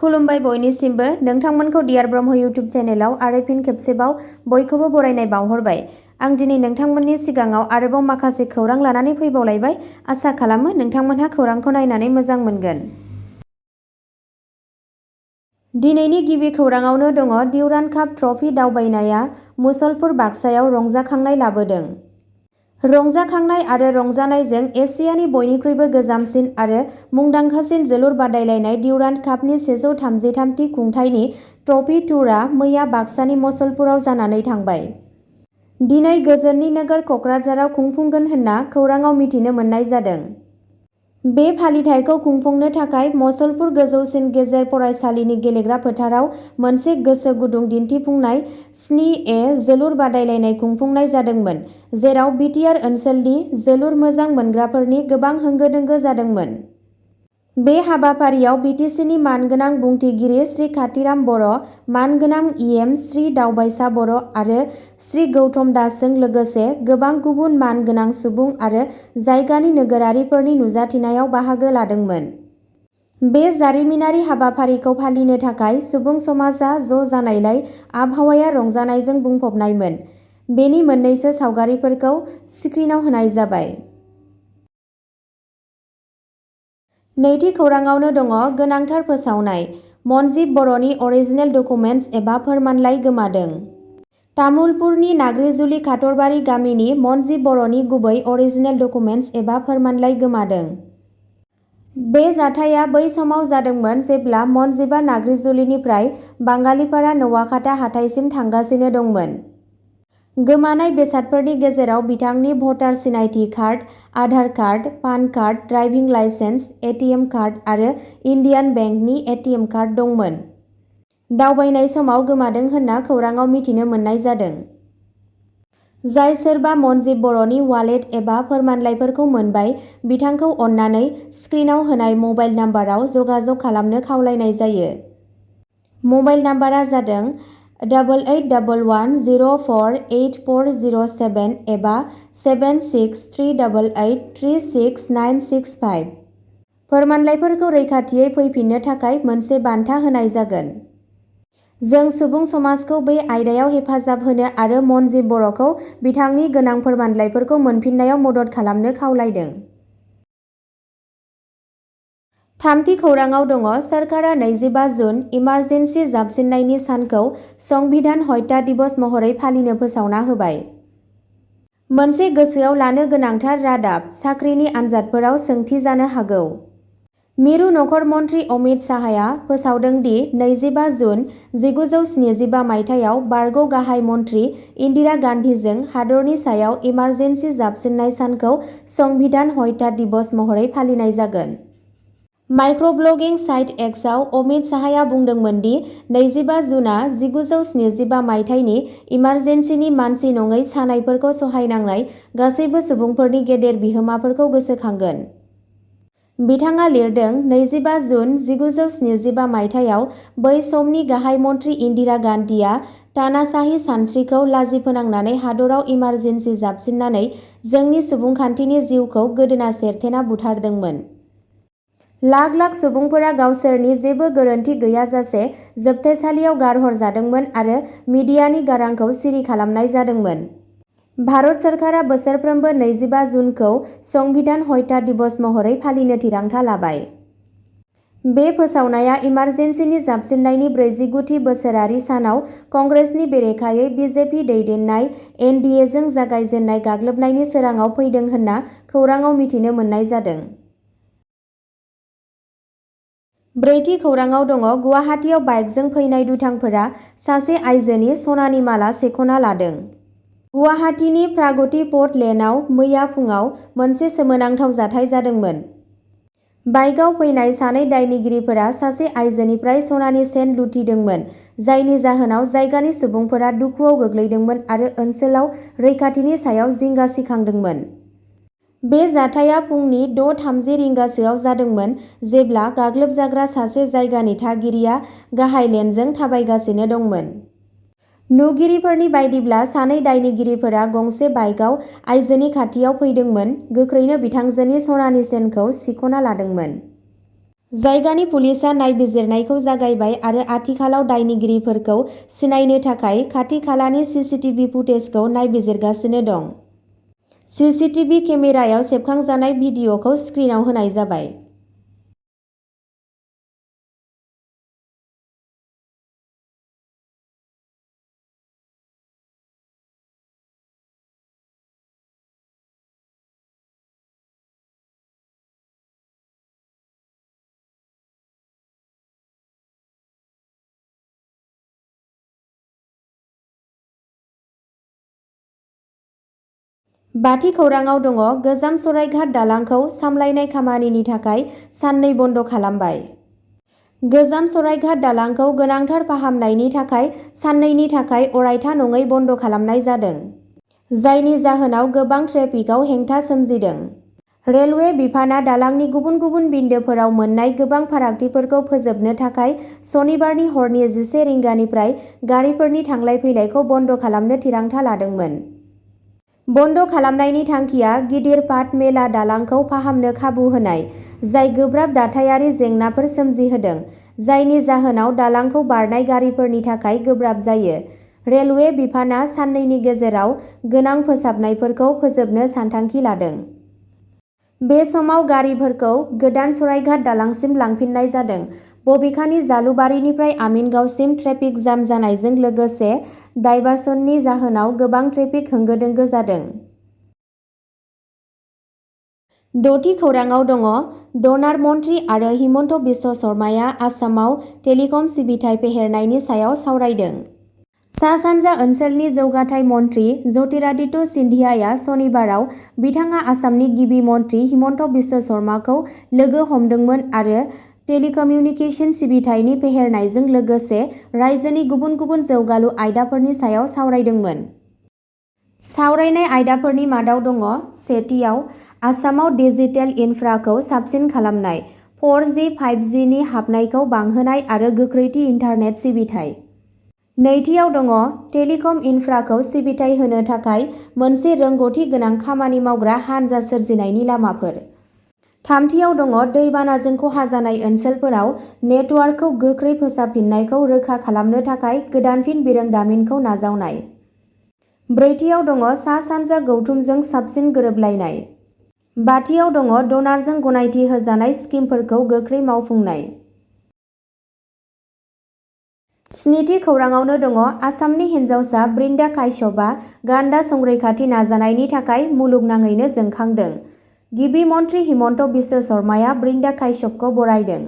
खुलुमबाय बयनिसिमबो नोंथांमोनखौ dear Brahma YouTube चेनेलाव आरो फिन खेबसेबाव बयखौबो बरायनाय बावहरबाय। आं दिनै नोंथांमोननि सिगाङाव आरोबाव माखासे खौरां लानानै फैबावलायबाय। आसा खालामो नोंथांमोनहा खौरांखौ नायनानै मोजां मोनगोन। दिनैनि गिबि खौराङावनो दङ डिउरान्ड काप ट्रफी दावबायनाया मुसलपुर बाक्सायाव रंजाखांनाय लाबोदों। रंजाखांनाय आरो रंजानायजों एसियानि बयनिख्रुइबो गोजामसिन आरो मुंदांखासिन जोलुर बादायलायनाय डिउरान्ड कापनि 133थि खुंथायनि ट्रफी टुरआ मैया बाक्सानि मुसलपुराव जानानै थांबाय। दिनै गोजोननि नोगोर कक्राझाराव खुंफुंगोन होनना खौराङाव मिथिनो मोननाय जादों। बे फालिथायखौ खुंफुंनो थाखाय मुसलपुर गोजौसिन गेजेर फरायसालिनि गेलेग्रा फोथाराव मोनसे गोसो गुदुं दिन्थिफुंनाय 7A जोलुर बादायलायनाय खुंफुंनाय जादोंमोन, जेराव बिटिआर ओनसोलनि जोलुर मोजां मोनग्राफोरनि गोबां होंगो-दोंगो जादोंमोन। बे हाबाफारियाव बिटिसिनि मानगोनां बुंथिगिरि श्री काथिराम बर', मानगोनां इएम श्री दावबायसा बर' आरो श्री गौतम दासजों लोगोसे गोबां गुबुन मानगोनां सुबुं आरो जायगानि नोगोरारिफोरनि नुजाथिनायाव बाहागो लादोंमोन। बे जारिमिनारि हाबाफारिखौ फालिनो थाखाय सुबुं समाजा ज' जानायलाय आबहावाया रंजानायजों बुंफबनायमोन। बेनि मोननैसो सावगारिफोरखौ स्क्रिनआव होनाय जाबाय। नैथि खौराङावनो दङ गोनांथार फोसावनाय। मनजिब बर'नि अरिजिनेल डकुमेन्ट्स एबा फोरमानलाइ गोमादों। तामुलपुरनि नाग्रिजुलि खाथरबारि गामिनि मनजिब बर'नि गुबै अरिजिनेल डकुमेन्ट्स एबा फोरमानलाइ गोमादों। बे जाथाया बै समाव जादोंमोन जेब्ला मनजिबा नाग्रिजुलिनिफ्राय बांगालिपारा नौवाखाता हाथाइसिम थांगासिनो दंमोन। गोमानाय बेसादफोरनि गेजेराव बिथांनि भटार सिनायथि card, Aadhaar card, PAN card, driving licence, ATM card आरो इन्डियान बेंकनि एटिएम कार्ड दंमोन। दावबायनाय समाव गोमादों होनना खौराङाव मिथिनो मोननाय जादों। जाय सोरबा मनजिब बर'नि वालेट एबा फोरमानलाइफोरखौ मोनबाय, बिथांखौ अन्नानै स्क्रिनआव होनाय मबाइल नाम्बाराव जगाजग खालामनो खावलायनाय जायो। मबाइल नाम्बारा जादों 8811048407 एबा 7638836965। फोरमानलाइफोरखौ रैखाथियै फैफिननो थाखाय मोनसे बान्था होनाय जागोन। जों सुबुं समाजखौ बे आयदायाव हेफाजाब होनो आरो मनजिब बर'खौ बिथांनि गोनां फोरमानलाइफोरखौ मोनफिननायाव मदद खालामनो खावलायदों। थामथि खौराङाव दङ सोरखारा 25 जुन इमारजेन्सि जाबसिननायनि सानखौ संबिधान हत्या दिबस महरै फालिनो फोसावना होबाय। मोनसे गोसोआव लानो गोनांथार रादाब, साख्रिनि आनजादफोराव सोंथि जानो हागौ। मिरु नखर मन्थ्रि अमित शाहआ फोसावदों दि 25 जुन 1975 मायथाइयाव बारग' गाहाय मन्थ्रि इन्दिरा गान्धीजों हादरनि सायाव इमारजेन्सि जाबसिननाय सानखौ संबिधान हत्या दिबस महरै फालिनाय जागोन। माइक्रब्लगिं साइट एक्सआव अमित शाहआ बुंदोंमोन दि 25 जुनआ 1975 मायथाइनि इमारजेन्सिनि मानसि नङै सानायफोरखौ सहायनांनाय गासैबो सुबुंफोरनि गेदेर बिहोमाफोरखौ गोसोखांगोन। बिथाङा लिरदों 25 जुन 1975 मायथाइयाव बै समनि गाहाय मन्थ्रि इन्दिरा गान्धीआ तानाशाही सानस्रिखौ लाजिफोनांनानै हादराव इमारजेन्सि जाबसिननानै जोंनि सुबुंखान्थिनि जिउखौ गोदोना सेरथेना बुथारदोंमोन। लाख लाख सुबुंफोरा गावसोरनि जेबो गोरोन्थि गैयाजासे जोबथेसालियाव गारहरजादोंमोन आरो मिडियानि गारांखौ सिरि खालामनाय जादोंमोन। भारत सोरखारा बोसोरफ्रोमबो 25 जुनखौ संबिधान हत्या दिबस महरै फालिनो थिरांथा लाबाय। बे फोसावनाया इमारजेन्सिनि जाबसिननायनि 46थि बोसोरारि सानाव कंग्रेसनि बेरेखायै बिजेपि दैदेननाय एनडिएजों जागायजेननाय गाग्लोबनायनि सोराङाव फैदों होनना खौराङाव मिथिनो मोननाय जादों। ब्रैथि खौराङाव दङ गुवाहाटीआव बाइकजों फैनाय दुथांफोरा सासे आइजोनि सनानि माला सेख'ना लादों। गुवाहाटीनि प्रागति पथ लेनआव मैया फुङाव मोनसे सोमोनांथाव जाथाय जादोंमोन। बाइकआव फैनाय सानै दायनिगिरिफोरा सासे आइजोनिफ्राय सनानि चेन लुथिदोंमोन, जायनि जाहोनाव जायगानि सुबुंफोरा दुखुआव गोग्लैदोंमोन आरो ओनसोलाव रैखाथिनि सायाव जिंगा सिखांदोंमोन। बे जाथाया फुंनि 6:30 रिंगासोआव जादोंमोन जेब्ला गाग्लोबजाग्रा सासे जायगानि थागिरिया गाहाय लेनजों थाबायगासिनो दंमोन। नुगिरिफोरनि बायदिब्ला सानै दायनिगिरिफोरा गंसे बाइकआव आइजोनि खाथियाव फैदोंमोन, गोख्रैनो बिथांजोनि सनानि चेनखौ सिख'ना लादोंमोन। जायगानि पुलिसआ नायबिजिरनायखौ जागायबाय आरो आथिखालाव दायनिगिरिफोरखौ सिनायनो थाखाय खाथि-खालानि सीसीटीवी फुटेजखौ नायबिजिरगासिनो दं। सीसीटीवी केमेरायाव सेबखांजानाय भिडिअ'खौ स्क्रिनआव होनाय जाबाय। बाथि खौराङाव दङ गोजाम सरायघाट दालांखौ सामलायनाय खामानिनि थाखाय साननै बन्द' खालामबाय। गोजाम सरायघाट दालांखौ गोनांथार फाहामनायनि थाखाय साननैनि थाखाय अरायथा नङै बन्द' खालामनाय जादों, जायनि जाहोनाव गोबां ट्रेफिकआव हेंथा सोमजिदों। रेलवे बिफानआ दालांनि गुबुन गुबुन बिन्दोफोराव मोन्नाय गोबां फारागथिफोरखौ फोजोबनो थाखाय सनिबारनि हरनि 11 रिंगानिफ्राय गारिफोरनि थांलाय-फैलायखौ बन्द' खालामनो थिरांथा लादोंमोन। बन्द' खालामनायनि थांखिया गिदिर पाट मेला दालांखौ फाहामनो खाबु होनाय, जाय गोब्राब दाथायारि जेंनाफोर सोमजिहोदों, जायनि जाहोनाव दालांखौ बारनाय गारिफोरनि थाखाय गोब्राब जायो। रेलवे बिफानआ साननैनि गेजेराव गोनां फोसाबनायफोरखौ फोजोबनो सानथांखि लादों। बे समाव गारिफोरखौ गोदान सरायघाट दालांसिम लांफिननाय जादों। बबेखानि जालुबारिनिफ्राय आमिनगावसिम ट्रेफिक जाम जानायजों लोगोसे डायभारसननि जाहोनाव गोबां ट्रेफिक होंगो-दोंगो जादों। द'थि खौराङाव दङ डनार मन्थ्रि आरो हिमन्त बिश्व शर्माया आसामाव टेलिकम सिबिथाइ फेहेरनायनि सायाव सावरायदों। सा-सानजा ओनसोलनि जौगाथाय मन्थ्रि ज्यतिरादित्य सिन्धियाया सनिबाराव बिथाङा आसामनि गिबि मन्थ्रि हिमन्त बिश्व शर्माखौ लोगो हमदोंमोन आरो टेलिकमिउनिकेशन सिबिथायनि फेहेरनायजों लोगोसे रायजोनि गुबुन गुबुन जौगालु आयदाफोरनि सायाव सावरायदोंमोन। सावरायनाय आयदाफोरनि मादाव दङ सेथियाव, आसामाव डिजिटेल इनफ्राखौ साबसिन खालामनाय, 4G, 5G नि हाबनायखौ बांहोनाय आरो गोख्रैथि इन्टारनेट सिबिथाइ। नैथियाव दङ टेलिकम इनफ्राखौ सिबिथाइ होनो थाखाय मोनसे रोंग'थि गोनां खामानि मावग्रा हानजा सोरजिनायनि लामाफोर। थामथियाव दङ दैबानाजों खहा जानाय ओनसोलफोराव नेटवार्कखौ गोख्रै फोसाबफिननायखौ रोखा खालामनो थाखाय गोदानफिन बिरोंदामिनखौ नाजावनाय। ब्रैथियाव दङ सा-सानजा गौथुमजों साबसिन गोरोबलायनाय। बाथियाव दङ डनारजों गनायथि होजानाय स्किमफोरखौ गोख्रै मावफुंनाय। स्निथि खौराङावनो दङ आसामनि हिन्जावसा बृन्दा काश्यपआ गान्दा संरैखाथि नाजानायनि थाखाय मुलुगनाङैनो जोंखांदों। गिबि मन्थ्रि हिमन्त बिश्व शर्माया बृन्दा काश्यपखौ बरायदों।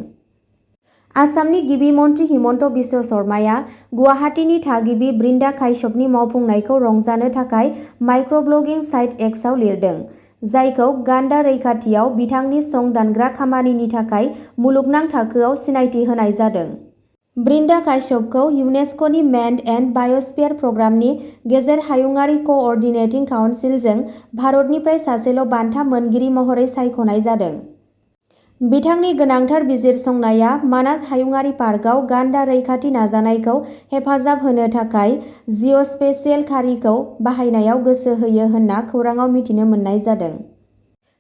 आसामनि गिबि मन्थ्रि हिमन्त बिश्व शर्माया गुवाहाटीनि थागिबि बृन्दा काश्यपनि मावफुंनायखौ रंजानो थाखाय माइक्रब्लगिं साइट एक्सआव लिरदों, जायखौ गान्दा रैखाथियाव बिथांनि संदानग्रा खामानिनि थाखाय मुलुगनां थाखोआव सिनायथि होनाय जादों। बृन्दा काश्यपखौ इउनेस्क'नि मेन्ड एन्ड बाय'स्फियार प्रग्रामनि गेजेर हायुंआरि क'अर्डिनेटिं काउन्सिलजों भारतनिफ्राय सासेल' बान्था मोनगिरि महरै सायख'नाय जादों। बिथांनि गोनांथार बिजिरसंनाया मानास हायुंआरि पार्कआव गान्दा रैखाथि नाजानायखौ हेफाजाब होनो थाखाय जिअ'स्पेशियेल खारिखौ बाहायनायाव गोसो होयो होनना खौरांआव मिथिनो मोननाय जादों।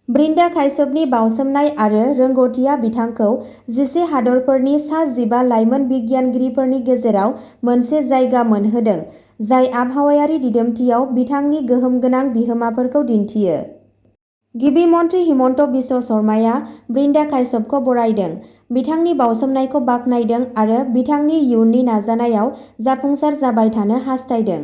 बृन्दा काश्यपनि बावसोमनाय आरो रोंग'थिआ बिथांखौ 11 हादोरफोरनि सा 15 लाइमोन बिगियानगिरिफोरनि गेजेराव मोनसे जायगा मोनहोदों, जाय आबहावायारि दिदोमथियाव बिथांनि गोहोम गोनां बिहोमाफोरखौ दिन्थियो। गिबि मन्थ्रि हिमन्त बिश्व शर्माया बृन्दा काश्यपखौ बरायदों, बिथांनि बावसोमनायखौ बाख्नायदों आरो बिथांनि इयुननि नाजानायाव जाफुंसार जाबाय थानो हास्थायदों।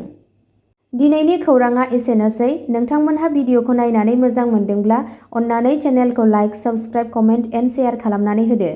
दिनैनि खौरांआ एसेनोसै। नोंथांमोनहा भिडिअखौ नायनानै मोजां मोनदोंब्ला अन्नानै चेनेलखौ like, subscribe, comment and share खालामनानै होदो।